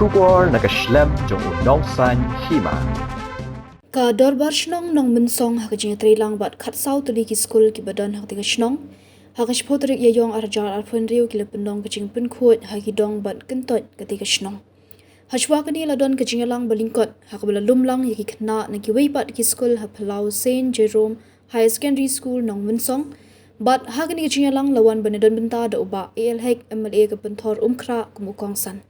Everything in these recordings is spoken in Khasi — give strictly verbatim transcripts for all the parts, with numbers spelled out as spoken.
Khubor na ka shlem jong u Nongsaiñ Hima. Ka Dorbar Shnong Nongmynsong ha ka jingïatreilang bad khatsaw tylli ki skul kiba don ha katei ka shnong, ha ka shiphew tarik Ïaïong arhajar arphew hynriew ki la pynlong ka jingpynkhuid ha ki dong bad kyntoit katei ka shnong. Hashwa kane la don ka jingïalang ba lyngkot ha kaba la lum lang ïa ki khynnah na kiwei pat ki skul ha Phyllaw Saint Jerome Higher Secondary School Nongmynsong. Bad ha kane ka jingïalang la wan ban ïadon bynta da u Bah A L Hek, M L A ka Pynthorumkhrah, kum u kongsan.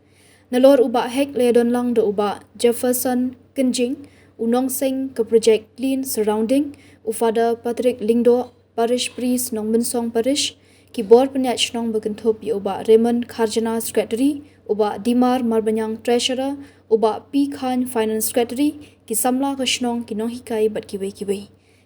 Nalor u Bah Hek la ïadon lang da u Bah Jefferson Kynjing, u nongseng ka Project Clean Surrounding, u Father Patrick Lyngdoh, Parish Priest Nongmynsong Parish, ki bor pynïaid shnong ba kynthup ïa u Bah Raymond Kharjana, Secretary, u Bah Dimar Marbaniang, Treasurer, u Bah P Khan, Finance Secretary, ki samla ka shnong, ki nonghikai bad kiwei kiwei.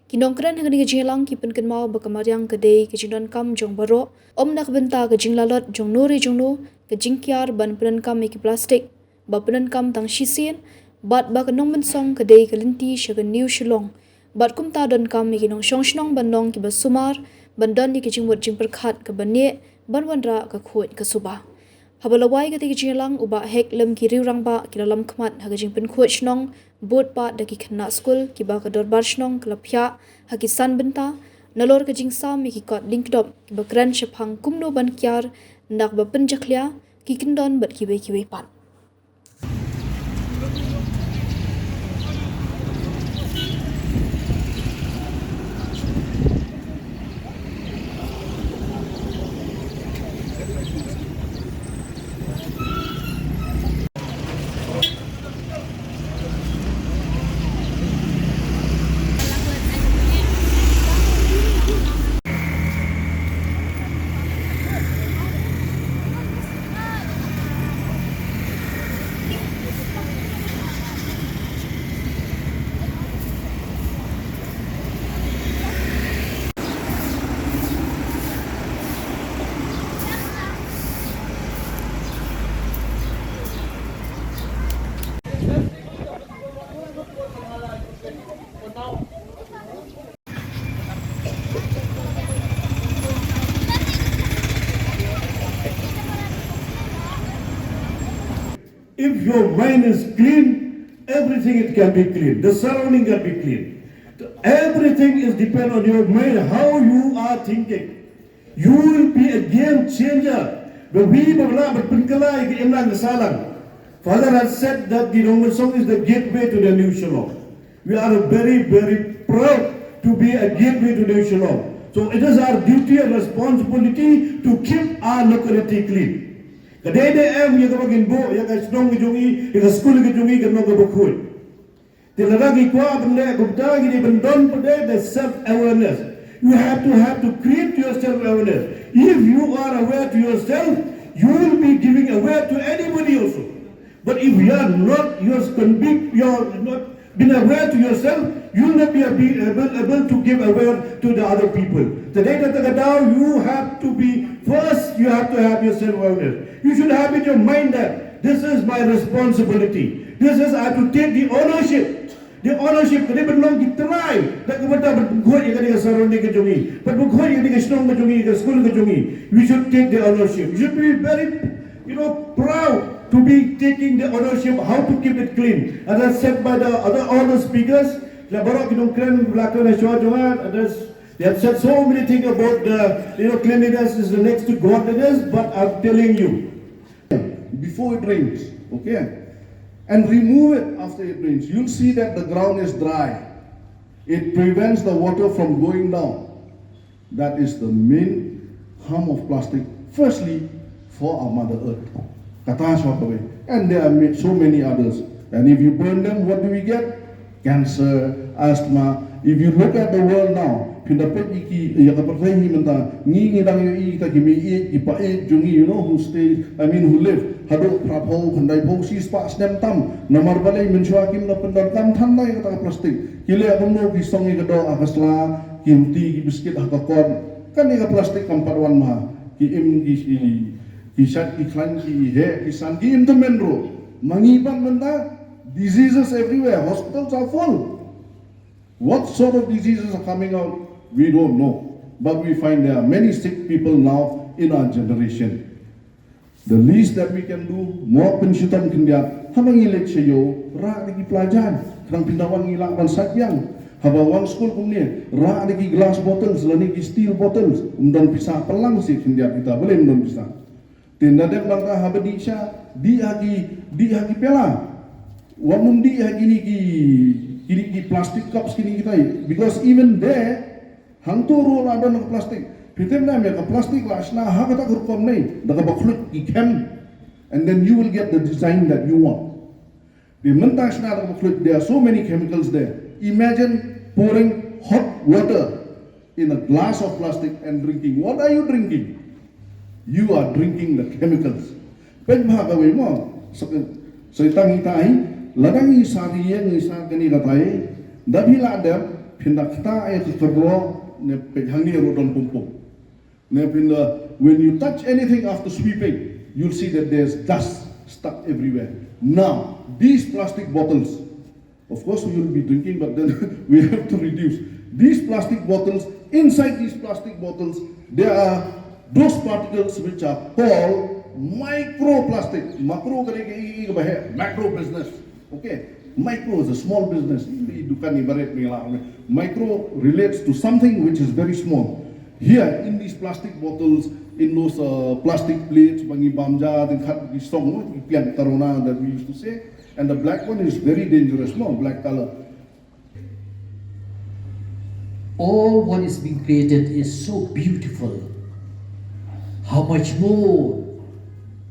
Ki nongkren ha kane ka jingïalang ki pynkynmaw ba ka mariang ka dei ka jingdonkam jong baroh, ym na ka bynta ka jinglalot jong no re jong no, ka jingkiar ban pyndonkam ïa ki plastik ba pyndonkam tang shisien, bad ba ka Nongmynsong ka dei ka lynti sha ka New Shillong. Bad kumta donkam ïa ki nongshong shnong ban long kiba sumar, ban don ïa ki jingmut jingpyrkhat kaba neh, ban wanrah ka khuid ka suba. Haba la wai katei ka jingïalang, u Bah Hek lem ki riew rangbah ki la lam khmat ha ka jingpynkhuid shnong, bud pat da ki khynnah skul kiba ka dorbar shnong ka la phiah ha ki san bynta, nalor ka jingsam ïa ki kot lyngkdop kiba kren shaphang kumno ban kiar na kaba pynjakhlia, ki kyndon bad kiwei kiwei pat. If your mind is clean, everything it can be clean. The surrounding can be clean. Everything is depend on your mind, how you are thinking. You will be a game changer. Ba wi ba la ba pynkylla ïa ka imlang ka sahlang. Father has said that the Nongmynsong is the gateway to the New Shillong. We are very, very proud to be a gateway to New Shillong. So it is our duty and responsibility to keep our locality clean. Ka dei dei em ïa kaba ngin buh ïa ka shnong ka jong ngi, ïa ka skul ka jong ngi, ka long kaba khuid. Te lada ngi kwah ban leh kumta, ngi dei ban don pat de self awareness. You have to have to create your self awareness. If you are aware to yourself, you will be giving aware to anybody also. But if you are not, you are convict, you are not been aware to yourself, you will not be able, able, able to give aware to the other people. Te dei kata ka daw, you have to be first, you have to have your self awareness. You should have in your mind that this is my responsibility. This is, I have to take the ownership. The ownership, ka dei ban long ki trai, da ka bynta ban pynkhuid ïa ka dei ka surrounding ka jong ngi, ban pynkhuid ïa ka dei ka shnong ka jong ngi, ka skul ka jong ngi. We should take the ownership. We should be very, you know, proud to be taking the ownership, how to keep it clean. As I said by the other, all the speakers, la baroh ki nongkren, la kren shuwa jong nga, others, they have said so many things about the, you know, cleanliness is the next to godliness, but I'm telling you, before it rains, okay, and remove it after it rains, you'll see that the ground is dry. It prevents the water from going down. That is the main harm of plastic. Firstly, for our Mother Earth. Kata shuwa kawei. And there are ma-, so many others. And if you burn them, what do we get? Cancer, asthma. If you look at the world now, phin da peit ïa ki, ïa ka pyrthei hi mynta, ngi ngi dang ïohi kita ki mei ïeit, ki pa ïeit jong ngi, you know, who stay, I mean, who live haduh phra phew, khyndai phew, shispah snem tam. Namar balei? Mynshuwa kim da pyndonkam than ïa kata ka plastik. Ki leh kumno? Ki song ïa ka doh ha ka sla, ki ruti, ki biskit ha ka kot. Kane ka plastik kam pat wan ma. Ki im, ki, ki, ki shait, ki khlaiñ, ki heh, ki san, ki im tymmen ruh. Ma ngi pat mynta, diseases everywhere, hospitals are full. What sort of diseases are coming out, we don't know. But we find there are many sick people now in our generation. The least that we can do, mo pynshitom khyndiat, haba ngi leit sha ïew, rah da ki pla jaiñ, khnang phin da wan ngi lah ban sait biang. Haba wan skul kumne, rah da ki glass bottles, lane ki steel bottles, ym don pisa, pynlang sih khyndiat kita, balei ym don pisa. Te na dep nangta haba dih sha, dih ha ki, dih ha ki pela. Wat nym dih ha kine ki, kine ki plastic cups kine kitai. Because even there, hangto ruh la don ka plastic. Phi tip ne em ïa ka plastic la shna ha kata ka rukom ne, da kaba khluit ki khem. And then you will get the design that you want. Te mynta shna da kaba khluit, there are so many chemicals there. Imagine pouring hot water in a glass of plastic and drinking. What are you drinking? You are drinking the chemicals. Peit bha kawei mo, sa, sa tang ita hi, lada ngi sa ri ïa ngi sa kane katai, da phi la dep, phin da kata ïa ka kyrlo, ne peit hangne ruh don pum pum. Ne phin da, when you touch anything after sweeping, you'll see that there's dust stuck everywhere. Now, these plastic bottles, of course, we will be drinking, but then we have to reduce. These plastic bottles, inside these plastic bottles, there are those particles which are called microplastic. Macro ka dei ka i, i ka ba heh, macro business. Okay? Micro is a small business. I dukan i barit ni lah. Micro relates to something which is very small. Here, in these plastic bottles, in those uh, plastic plates, ba ngi bam ja, then cut the song, no? Pian tarona that we used to say. And the black one is very dangerous, no? Black color. All what is being created is so beautiful. How much more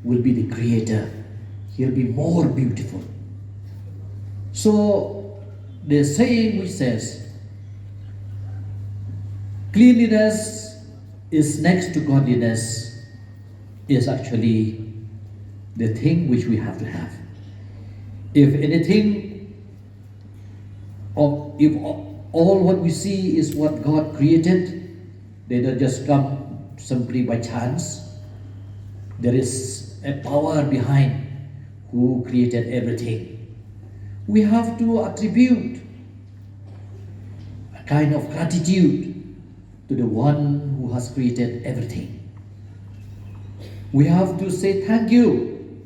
will be the Creator? He'll be more beautiful. So, the saying which says, cleanliness is next to godliness is actually the thing which we have to have. If anything, or if all what we see is what God created, they don't just come simply by chance. There is a power behind who created everything. We have to attribute a kind of gratitude to the one who has created everything. We have to say thank you.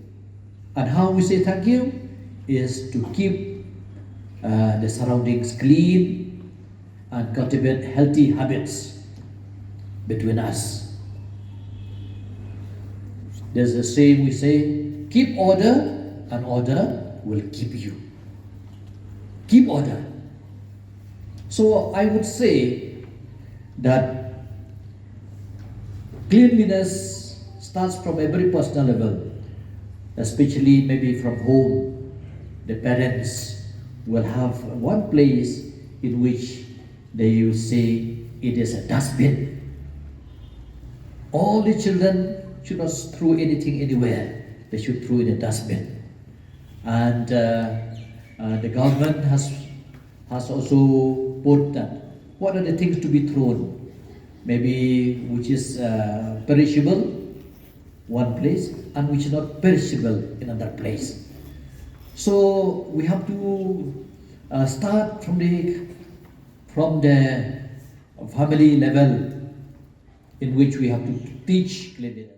And how we say thank you is to keep uh, the surroundings clean and cultivate healthy habits between us. There's a saying we say, keep order, and order will keep you. Keep order. So I would say that cleanliness starts from a very personal level, especially maybe from home. The parents will have one place in which they will say it is a dustbin. All the children should not throw anything anywhere. They should throw in a dustbin. And uh, uh, the government has has also put that what are the things to be thrown, maybe which is uh, perishable, one place, and which is not perishable in another place. So we have to uh, start from the from the family level in which we have to teach cleanliness.